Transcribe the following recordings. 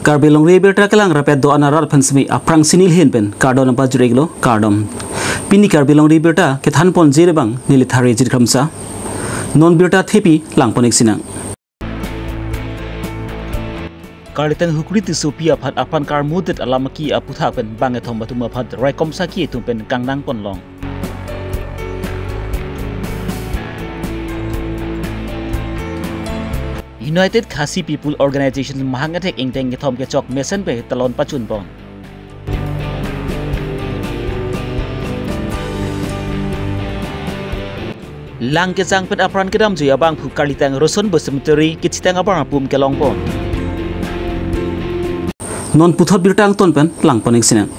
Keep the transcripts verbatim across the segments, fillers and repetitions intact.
Karbi Longri Abirta kelang rapet do-an arat aphan semi aphrangsi neli ahin pen kardom nangpajir-iklo, kardom. Pini Karbi Longri Abirta kethanponji abang neli Thari Jirkhamsa. Non birta thepi langpon-ik sinang. Karlitang Hukri Tissopi aphan apran karmudet alam aki aputhak pen bangkethom atum aphan raikom sakhi atum pen kangnangponlong. United Khasi People Organization mahang athek ingteng kethom kechok mesen pen talon pachunpon. Lang kejang pen apran kedamjui abangphu Karlitang Roson Bus Cemetery kechitang abang apum kelongpon. Non puthot birta angton pen langpon-ik sinang.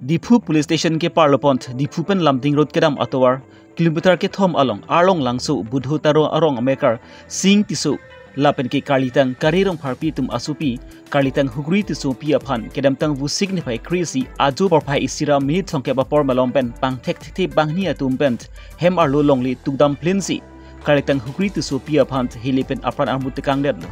Diphu Police Station keparlo pon Diphu pen Lumding Road kedam atovar kilometer kethom along Arlong Langso Budho Taro arong amekar Sing Tisso lapen ke Karlitang Kari Rongpharpi atum asopi Karlitang Hukri Tissopi aphan kedamtang Vosik niphai kre-isi ajo porphai isi ra minute thomkep apor malom pen pangthek thekthe banghini atum pen hem arlo longle tukdam plinsi Karlitang Hukri Tissopi aphan hili pen apran armut tekangdetlo.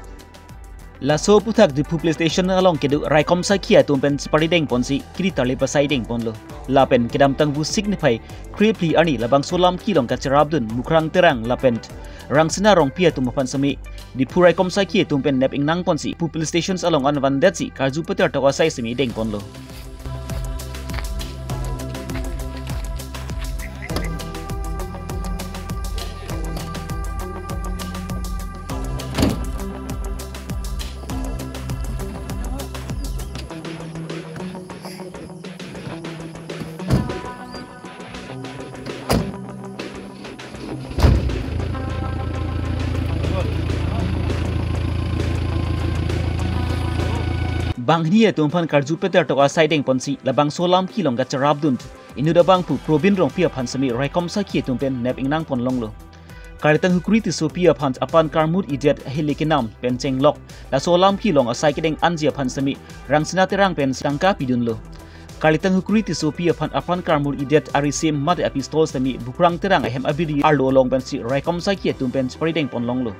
Laso aputhak Diphu Police Station along kedo raikom sakhi atum pen chepari dengponsi kiri tarli pasai dengponlo. Lapen kedamtang Vosik niphai krephli arni labangso alam kelong kacherapdun Mukrang Terang lapen Rangsina Rongpi atum aphan semi Diphu raikom sakhi atum pen nep ingnangponsi Diphu Police Stations along anvandetsi karju pater tok asai semi dengponlo. Banghini atum aphan karju pater tok asai dengponsi labangso alam kelong kacherapdun inut abangphu Probin Rongpi aphan semi raikom sakhi atum pen nep ingnangponlonglo. Karlitang Hukri Tissopi aphan apran karmut idet ahile kenam pen chenglok laso alam kelong asai kedeng anji aphan semi Rangsina Terang pen tangka pidunlo. Karlitang Hukri Tissopi aphan apran karmut idet arisim mate apistol semi Mukrang Terang ahem abiri arlo along pensi raikom sakhi atum pen chepari dengponlonglo.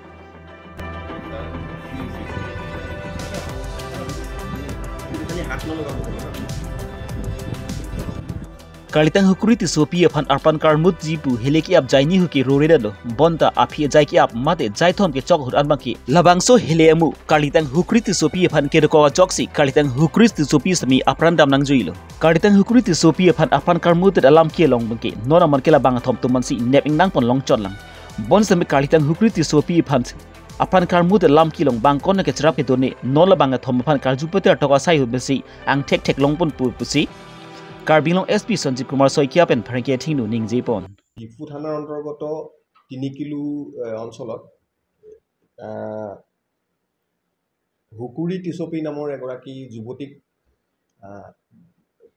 Karlitang Hukri Tissopi aphan apran karmutji pu hile ke-ap jaini huki roredetlo. Bonta aphi ajai ke-ap mate jaithom kechok ahut anbang ke labangso hile amu Karlitang Hukri Tissopi aphan kedokok ajoksi Karlitang Hukri Tissopi semi apran damnangjuilo. Karlitang Hukri Tissopi aphan apran karmudet alam kelong abang ke non amat ke labang athom atum aphansi nep ingnangponlong chotlang. Bon semi Karlitang Hukri Tissopi aphan apran karmudet alam kelong bang konat kacherap kedo ne non labang athom aphan karju pater tok asai ahut pensi angthek theklongponpo pusi Karbi Anglong S P Sanjeev Kumar Saikia pen pherangke athengno ningjepon. Diphu থানাৰ অন্তৰ্গত তিনিকিলো, এ, অঞ্চলত, আ, হুকুৰি টিছপি নামৰ এগৰাকী যুৱতীক, আ,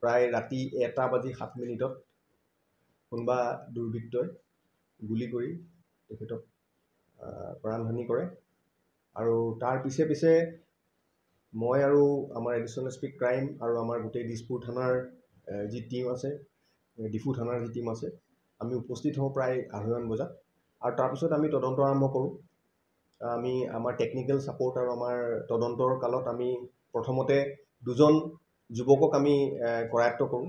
প্ৰায় ৰাতি এটা বাজি সাত মিনিটত কোনোবা দুৰ্বৃত্তই গুলী কৰি তেখেতক, আ, প্ৰাণহানি কৰে। আৰু তাৰ পিছে পিছে মই আৰু আমাৰ এডিশ্যনেল এছ পি ক্ৰাইম আৰু আমাৰ গোটেই দিছপুৰ থানাৰ, এ, যি টীম আছে, এ, ডিফু থানাৰ যি টীম আছে, আমি উপস্থিত হওঁ প্ৰায় আঢ়ৈমান বজাত। আৰু তাৰপিছত আমি তদন্ত আৰম্ভ কৰোঁ। আমি আমাৰ টেকনিকেল ছাপোৰ্ট আৰু আমাৰ তদন্তৰ কালত আমি প্ৰথমতে দুজন যুৱকক আমি, এ, কৰায়ত্ব কৰোঁ।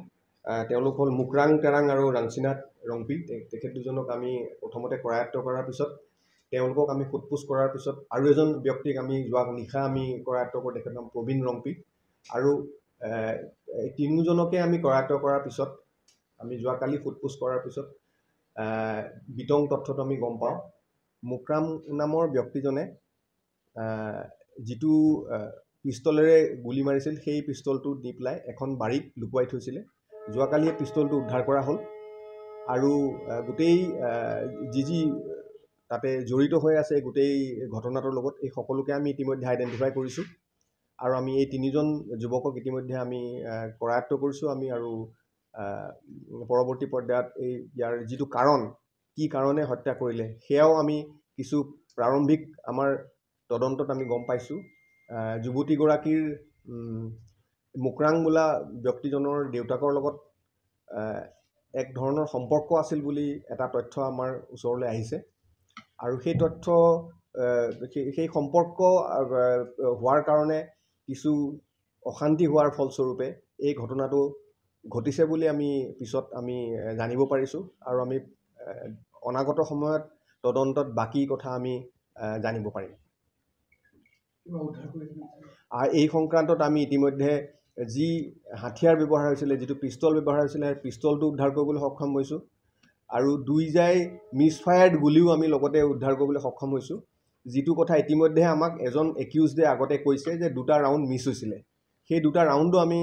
এ, তেওঁলোক হ'ল মুকৰাং তেৰাং আৰু ৰাংচিনাথ ৰংপি। তে-, তেখেত দুজনক আমি প্ৰথমতে কৰায়ত্ব কৰাৰ পিছত তেওঁলোকক আমি সোধ পোছ কৰাৰ পিছত আৰু এজন ব্যক্তিক আমি যোৱা নিশা আমি কৰায়ত্ব কৰোঁ, তেখেতৰ নাম প্ৰবীণ ৰংপি। আৰু, এ, এই তিনিওজনকে আমি কৰায়ত্ব কৰাৰ পিছত আমি যোৱাকালি সোধ পোছ কৰাৰ পিছত, এ, বিতং তথ্যটো আমি গম পাওঁ। মুকৰাং নামৰ ব্যক্তিজনে, এ, যিটো, এ, পিষ্টলেৰে গুলী মাৰিছিল, সেই পিষ্টলটো নি পেলাই এখন বাৰীত লুকুৱাই থৈছিলে। যোৱাকালি এই পিষ্টলটো উদ্ধাৰ কৰা হ'ল আৰু, এ, গোটেই, এ, যি যি তাতে জড়িত হৈ আছে গোটেই ঘটনাটোৰ লগত, এই সকলোকে আমি ইতিমধ্যে আইডেণ্টিফাই কৰিছোঁ। আৰু আমি এই তিনিজন যুৱকক ইতিমধ্যে আমি, আহ, কৰায়ত্ব কৰিছোঁ আমি। আৰু, আহ, পৰৱৰ্তী পৰ্যায়ত এই, ইয়াৰ যিটো কাৰণ, কি কাৰণে হত্যা কৰিলে, সেয়াও আমি কিছু প্ৰাৰম্ভিক আমাৰ তদন্তত আমি গম পাইছোঁ। আহ, যুৱতীগৰাকীৰ, উম, মুকৰাং বোলা ব্যক্তিজনৰ দেউতাকৰ লগত, আহ, এক ধৰণৰ সম্পৰ্ক আছিল বুলি এটা তথ্য আমাৰ ওচৰলৈ আহিছে। আৰু সেই তথ্য, আহ, সেই, সেই সম্পৰ্ক, আহ, হোৱাৰ কাৰণে কিছু অশান্তি হোৱাৰ ফলস্বৰূপে এই ঘটনাটো ঘটিছে বুলি আমি পিছত আমি এ, জানিব পাৰিছোঁ আৰু আমি এ, অনাগত সময়ত তদন্তত বাকী কথা আমি এ, জানিব পাৰিম। কিবা উদ্ধাৰ কৰিছে নেকি? আ, এই সংক্ৰান্তত আমি ইতিমধ্যে যি হাথিয়াৰ ব্যৱহাৰ হৈছিলে, যিটো পিষ্টল ব্যৱহাৰ হৈছিলে, সেই পিষ্টলটো উদ্ধাৰ কৰিবলৈ সক্ষম হৈছোঁ আৰু দুই জাই মিছফায়াৰ্ড গুলীও আমি লগতে উদ্ধাৰ কৰিবলৈ সক্ষম হৈছোঁ। যিটো কথা ইতিমধ্যে আমাক এজন একিউজডে আগতে কৈছে যে দুটা ৰাউণ্ড মিছ হৈছিলে, সেই দুটা ৰাউণ্ডো আমি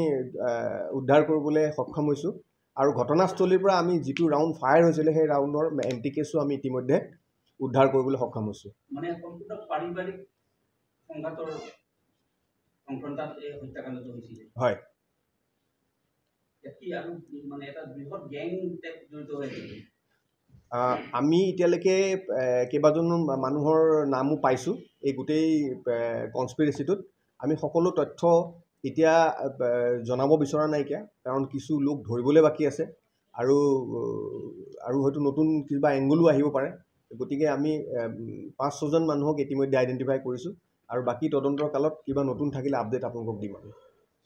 আহ, উদ্ধাৰ কৰিবলৈ সক্ষম হৈছোঁ আৰু ঘটনাস্থলীৰ পৰা আমি যিটো ৰাউণ্ড ফায়াৰ হৈছিলে, সেই ৰাউণ্ডৰ এম টি কেছো আমি ইতিমধ্যে উদ্ধাৰ কৰিবলৈ সক্ষম হৈছোঁ। মানে সম্পূৰ্ণ পাৰিবাৰিক সংঘাতৰ সংক্ৰান্তত এই হত্যাকাণ্ডটো হৈছিলে। হয়। ইয়াত কি আৰু মানে এটা বৃহৎ গেং টাইপ জড়িত হৈ আছে? আহ, আমি এতিয়ালৈকে এ, কেইবাজনো মা- মানুহৰ নামো পাইছোঁ এই গোটেই কনস্পিৰেচিটোত। আমি সকলো তথ্য এতিয়া এ, জনাব বিচৰা নাইকিয়া, কাৰণ কিছু লোক ধৰিবলৈ বাকী আছে আৰু আৰু হয়তো নতুন কিবা এংগলো আহিব পাৰে। গতিকে আমি এ, পাঁচ ছজন মানুহক ইতিমধ্যে আইডেণ্টিফাই কৰিছোঁ আৰু বাকী তদন্তৰ কালত কিবা নতুন থাকিলে আপডেট আপোনালোকক দিম আমি।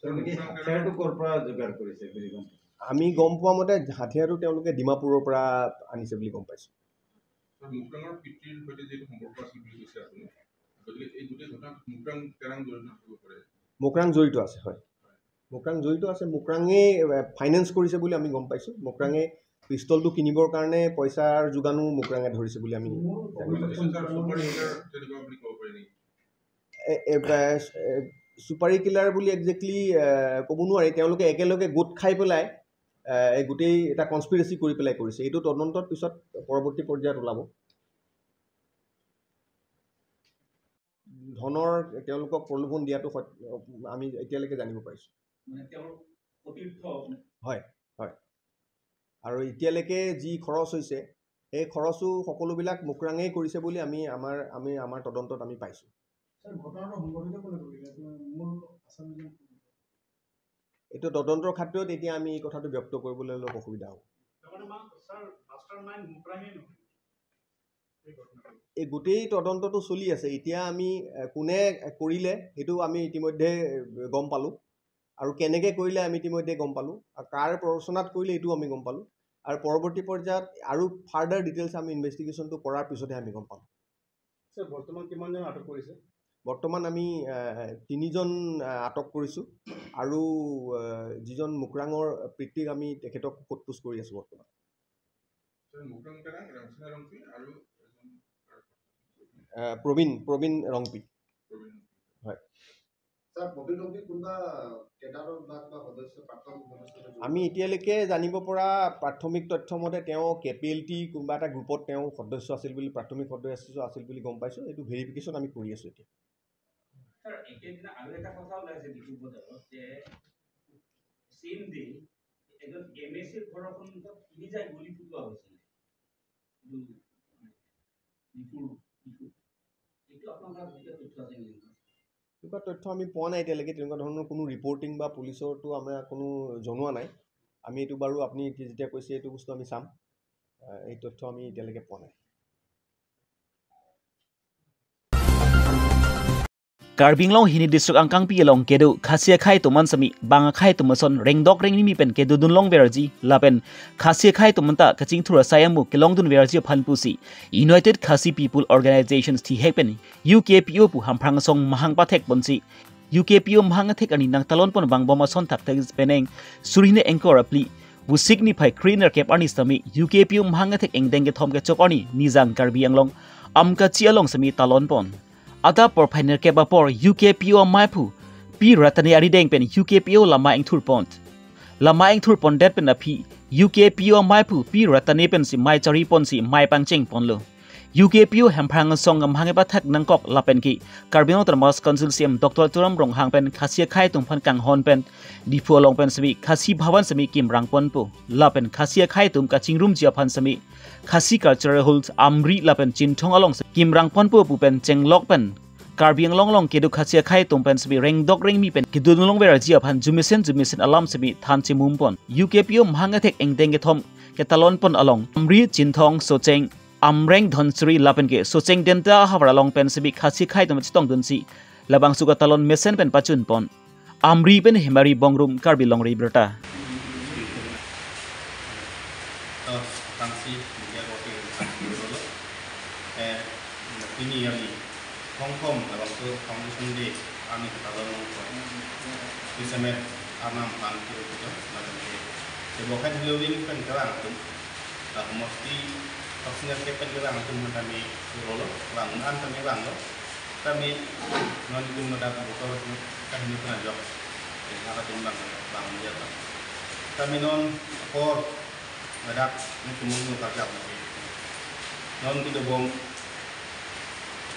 ছাৰ, মানে কি হাথিয়াৰটো ক'ৰ পৰা যোগাৰ কৰিছে বুলি গম পাইছে? আমি গম পোৱা মতে হাথিয়াৰটো তেওঁলোকে ডিমাপুৰৰ পৰা আনিছে বুলি গম পাইছোঁ। ছাৰ, মুকৰাঙৰ পিতৃৰ সৈতে যিহেতু সম্পৰ্ক আছিল বুলি কৈছে আপুনি, গতিকে এই গোটেই ঘটনাত মুকৰাং তেৰাং জড়িত থাকিব পাৰে। মুকৰাং জড়িত আছে, হয়। মুকৰাং জড়িত আছে। মুকৰাঙে এ, ফাইনেন্স কৰিছে বুলি আমি গম পাইছোঁ। মুকৰাঙে পিষ্টলটো কিনিবৰ কাৰণে পইচাৰ যোগানো মুকৰাঙে ধৰিছে বুলি আমি জানিব পাৰিছোঁ। ছাৰ, চুপাৰ কিলাৰ তেনেকুৱা বুলি ক'ব পাৰি নেকি? এ, এ, এ, চুপাৰী কিলাৰ বুলি একজেক্টলি ক'ব নোৱাৰি। তেওঁলোকে একেলগে গোট খাই পেলাই এ, এই গোটেই এটা কনস্পিৰেচি কৰি পেলাই কৰিছে। এইটো তদন্তৰ পিছত পৰৱৰ্তী পৰ্যায়ত ওলাব। ধনৰ তেওঁলোকক প্ৰলোভন দিয়াটো সত্য, আমি এতিয়ালৈকে জানিব পাৰিছোঁ। মানে তেওঁৰ সতীৰ্থ? হয়, হয়। আৰু এতিয়ালৈকে যি খৰচ হৈছে, সেই খৰচো সকলোবিলাক মুকৰাঙেই কৰিছে বুলি আমি আমাৰ আমি আমাৰ তদন্তত আমি পাইছোঁ। ছাৰ, ঘটনাটো সংঘটিত কোনে কৰিলে? এইটো মূল আছামী জন কোন? এইটো তদন্তৰ খাতিৰত এতিয়া আমি এই কথাটো ব্যক্ত কৰিবলৈ অলপ অসুবিধা হ'ব। তাৰমানে মা- ছাৰ, মাষ্টাৰ মাইণ্ড মুকৰাঙেই নহয় এই ঘটনাটো? এই গোটেই তদন্তটো চলি আছে। এতিয়া আমি এ, কোনে কৰিলে সেইটো আমি ইতিমধ্যে এ, গম পালোঁ আৰু কেনেকৈ কৰিলে আমি ইতিমধ্যে গম পালোঁ আৰু কাৰ প্ৰৰোচনাত কৰিলে এইটো আমি গম পালোঁ আৰু পৰৱৰ্তী পৰ্যায়ত আৰু ফাৰ্ডাৰ ডিটেইলছ আমি ইনভেষ্টিগেশ্যনটো কৰাৰ পিছতহে আমি গম পাম। ছাৰ, বৰ্তমান কিমানজন আটক কৰিছে? বৰ্তমান আমি আহ, তিনিজন আহ, আটক কৰিছোঁ আৰু আহ, যিজন মুকৰাঙৰ পিতৃক আমি তেখেতক সোধ পোছ কৰি আছোঁ বৰ্তমান। ছাৰ, মুকৰাং তেৰাং, ৰাংচেনা ৰংপি আৰু এজন আহ, প্ৰবীণ প্ৰবীণ ৰংপি। প্ৰবীণ। হয়। ছাৰ, প্ৰবীণ ৰংপি কোনোবা কেডাৰৰ বা কিবা সদস্য, প্ৰাক্তন সদস্য নে? আমি এতিয়ালৈকে জানিব পৰা প্ৰাথমিক তথ্য মতে তেওঁ কে পি এল টি কোনোবা এটা গ্ৰুপত তেওঁ সদস্য আছিল বুলি, প্ৰাথমিক সদস্য আছিল বুলি গম পাইছোঁ। এইটো ভেৰিফিকেশ্যন আমি কৰি আছোঁ এতিয়া। ছাৰ, একেদিনা আৰু এটা কথা ওলাইছে ডিফু বজাৰত যে ছেম ডে এজন এম এ চিৰ ঘৰৰ সন্মুখত তিনি জাঁই গুলী ফুটোৱা হৈছিলে। এইটো ডিফুৰ, ডিফুৰ। এইটো আপোনাৰ তাত কিবা তথ্য আছে নেকি? এনেকুৱা তথ্য আমি পোৱা নাই এতিয়ালৈকে। তেনেকুৱা ধৰণৰ কোনো ৰিপৰ্টিং বা পুলিচৰতো আমাৰ কোনো জনোৱা নাই। আমি এইটো বাৰু আপুনি এতিয়া যেতিয়া কৈছে, এইটো বস্তু আমি চাম। আহ, এই তথ্য আমি এতিয়ালৈকে পোৱা নাই। Karbi Anglong hini district Angkangpi along kedo Khasi akhei atum an sitame bang akhei atum ason rengdok rengmi pen kedodun longverji lapen Khasi akhei atum anta kachingthur asai amu kelongdunverji aphan pusi United Khasi People Organization thihek pen U K P O pu Hamprang asong mahang pathek ponsi U K P O mahang athek arni nangtalon pon vangbom ason thakthak penang suri hini ingkoi ra phli Vosik niphai kre nerkep arni sitame U K P O mahang athek ingdeng kethom kechok arni Nijang Karbi Anglong Amkachi along sitame talon pon. Adap porphai nerkep apor U K P O amaiphu Pi Ratane arideng pen U K P O lama ingthur pon. Lama ingthur pondet pen aphi U K P O amaiphu Pi Ratane pensi mei chari ponsi mei pangcheng ponlo. U K P O Hamprang asong amahang pathak nangkok lapen ke Karbi Anglong Autonomous Council C E M Doctor Tuliram Ronghang pen Khasi akhei atum aphan kanghon pen Diphu along pen sitame Khasi Bhavan sitame kimrang ponpo lapen Khasi akhei atum kachingrumji aphan sitame Khasi Cultural Halls Amri lapen Chinthong along sitame kimrang ponpo pu pen chenglok pen Karbi Anglong along kedo Khasi akhei atum pen sitame rengdok rengmi pen kedodun longverji aphan jumesen jumesen alam sitame than chimum pon. U K P O mahang athek ingdeng kethom ketalon pon along Amri, Chinthong, Socheng, Amreng, Dhansiri lapen ke Socheng Demta ahavar along pen sitame Khasi akhei atum chetongdunsi Labangso katalon mesen pen pachunpon Amri pen Hemari Bongrung, Karbi Longri Abirta. Tos tangsi media korte ang dolo. Eh, pini arni Hong Kong labangso Foundation Day arni katalon nangpo. Isi amen arnam aphan kiro kiro lapen ke, kebo kan helo lim pen kevang atum, la mosti toksiner ke pen kevang atum aphan tame kurolo, vang an tame vanglo. Tame non itum ladak botor kahini pernah jok. Eh, hara tum bang bang dia ta. Tame non apor ladak ni tumung nu karjak lagi. Non kedobom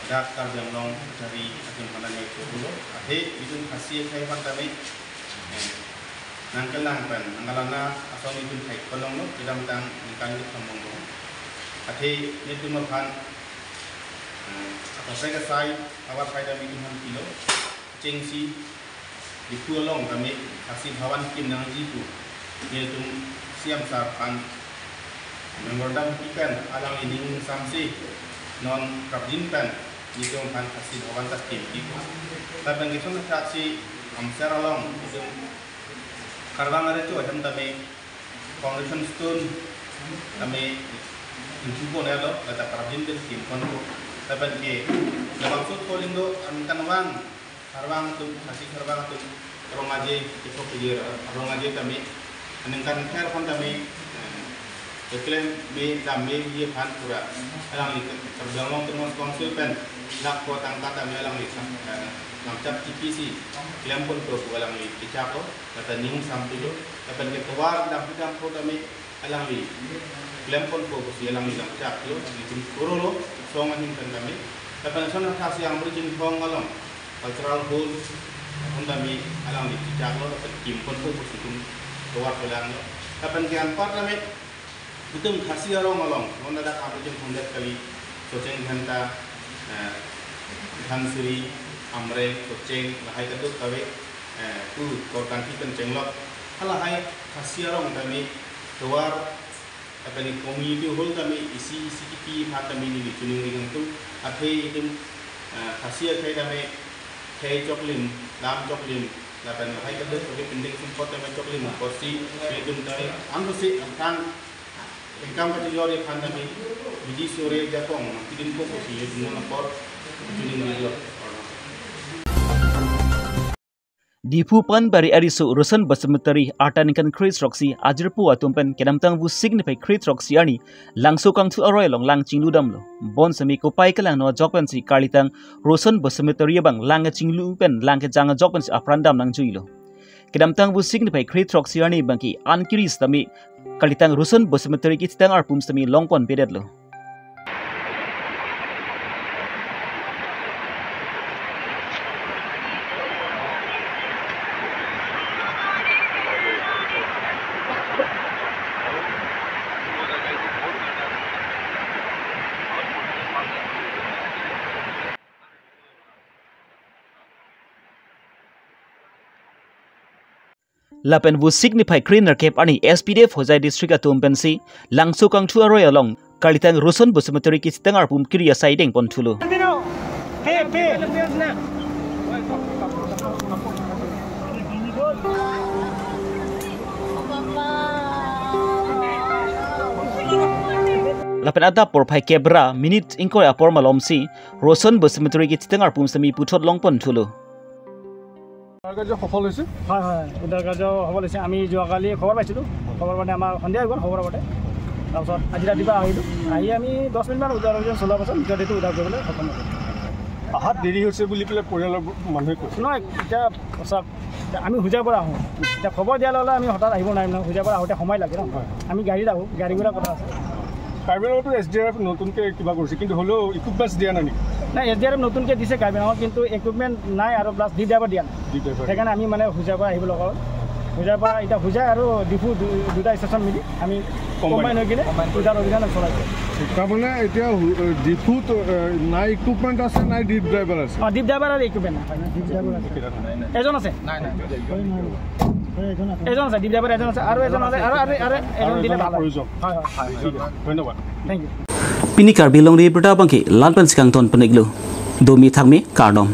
ladak Karbi Anglong kachari atum aphan tame kurolo. Athe itum Khasi akhei aphan tame, eh, nangkelang pen nangkelana ason itum thai kolonglo, kedamtang ningkan kethom bom bom. Athe netum aphan, eh, atasai kasai, awa sai dam itum aphan pilo. Chengsi Diphu along tame Khasi Bhavan kim nangji pu netum C M sir aphan memorandum pi pen alangli ning samsi non prapjin pen netum aphan Khasi Bhavan ta kim pi pu. Lapen keson athaksi Amsar along itum Karbang arecho ahem tame foundation stone tame ingthupon elo, lata prapjin pen kim ponpo. Lapen ke labangso tho lindo aningkanvang Karbang atum, Khasi Karbang atum rong aje, kethok kejir rong aje tame aningkan kher aphan tame, eh, keklem me dam me ye aphan pura alangli ke Karbi Anglong Autonomous Council pen lakh ko tangka tame alangli sam, eh, nangchap T P C klem ponpo pu alangli kechaklo, lata ning sampilo. Lapen ke tovar dam pi dam pho tame alangli klem ponpo pusi alangli nangchaklo, itum kurolo song ahin pen tame. Lapen son athaksi Amri Jinghong along cultural hall aphan tame alangli chaklo, lapen kim ponpo pusi itum tovar pelanglo. Lapen ke anpar tame itum Khasi arong along, non ladak Amri Jinghong det kali, Socheng Dhenta, eh, Dhansiri, Amreng, Socheng, lahai kadokave, eh, pu Korkanthi pen chenglok. Halahai Khasi arong tame tovar, lapen community hall tame isi isi kipi aphan tame neli choningri nangtum. Athe itum, eh, Khasi akhei tame khei choklim, dam choklim, lapen lahai kadokave pindeng sumpot tame choklim apotsi itum tame ansi angthang income kachejor aphan tame bidi sore ajakong nangpidunpo pusi itum non apor choningrilo. Diphu Panbari ariso Roson Basumatary arta ningkan kre-throksi ajirpo atum pen kedamtang Vosik niphai kre-throksi arni Langso Kangthu aroi along lang chingludamlo. Bonsitame kopai kelangno ajok pensi karlitang Roson Basumatary abang lang kachinglu pen lang kejang ajok pensi apran dam nangjuilo. Kedamtang Vosik niphai kre-throksi arni abangke an kiri sitame karlitang Roson Basumatary kethitang arpum sitame longponpedetlo. Lapen Vosik niphai krenerkep arni S P D F Hojai district atum pensi Langso Kangthu aroi along karlitang Roson Basumatary kethitang arpum kiri asai dengponthulo. Lapen adap porphai kep ra minute ingkoi apor malomsi Roson Basumatary kethitang arpum sitame puthot longponthulo. উদ্ধাৰ কাৰ্য সফল হৈছে। হয়, হয়, উদ্ধাৰ কাৰ্য সফল হৈছে। আমি যোৱাকালি খবৰ পাইছিলোঁ, খবৰ পাওঁতে আমাৰ সন্ধিয়া হৈ গ'ল খবৰ পাওঁতে। তাৰপিছত আজি ৰাতিপুৱা আহিলোঁ, আহি আমি দহ মিনিটমান উদ্ধাৰ অভিযান চলোৱাৰ পাছত মৃতদেহটো উদ্ধাৰ কৰিবলৈ সক্ষম হৈছোঁ। অহাত দেৰি হৈছে বুলি পেলাই পৰিয়ালৰ মানুহে কৈছে। নহয়, এতিয়া চাওক, এতিয়া আমি হোজাইৰ পৰা আহোঁ, এতিয়া খবৰ দিয়াৰ লগে লগে আমি হঠাৎ আহিব নোৱাৰিম নহয়, হোজাইৰ পৰা আহোঁতে সময় লাগে ন। হয়। আমি গাড়ীত আহোঁ, গাড়ী ঘোঁৰা কথা আছে। কাৰ্বি আংলঙতো এছ ডি আৰ এফ নতুনকৈ কিবা কৰিছে, কিন্তু হ'লেও ইকুইপমেণ্টছ দিয়া নাই নেকি? নাই, এছ ডি আৰ এফ নতুনকৈ দিছে কাৰ্বি আংলঙত, কিন্তু ইকুইপমেণ্ট নাই আৰু প্লাছ ডিপ ড্ৰাইভাৰ দিয়া নাই। Deep driver. সেইকাৰণে আমি মানে হোজাইৰ পৰা আহিব লগা হ'ল। হোজাইৰ পৰা এতিয়া হোজাই আৰু ডিফু দু-, দুটা ষ্টেচন মিলি আমি কম্বাইন। কম্বাইন হৈ কিনে উদ্ধাৰ অভিযান চলাইছোঁ। তাৰমানে এতিয়া হো-, ডিফুত, এ, নাই ইকুইপমেণ্ট আছে, নাই ডিপ ড্ৰাইভাৰ আছে? অ, ডিপ ড্ৰাইভাৰ আৰু ইকুইপমেণ্ট নাই। ডিপ ড্ৰাইভাৰ আছে। এজন আছে? নাই, নাই। এজন আছে, ডিপ ড্ৰাইভাৰ এজন আছে, আৰু এজন আছে, আৰু, আৰু, আৰু এজন আৰু দিলে এজনৰ ভাল হয়। প্ৰয়োজন। হয়, হয়। ঠিক আছে, ধন্যবাদ। Thank you। Pini Karbi Longri Abirta abangke la-an pensi kangton pon-iklo. Domi thakmi kardom.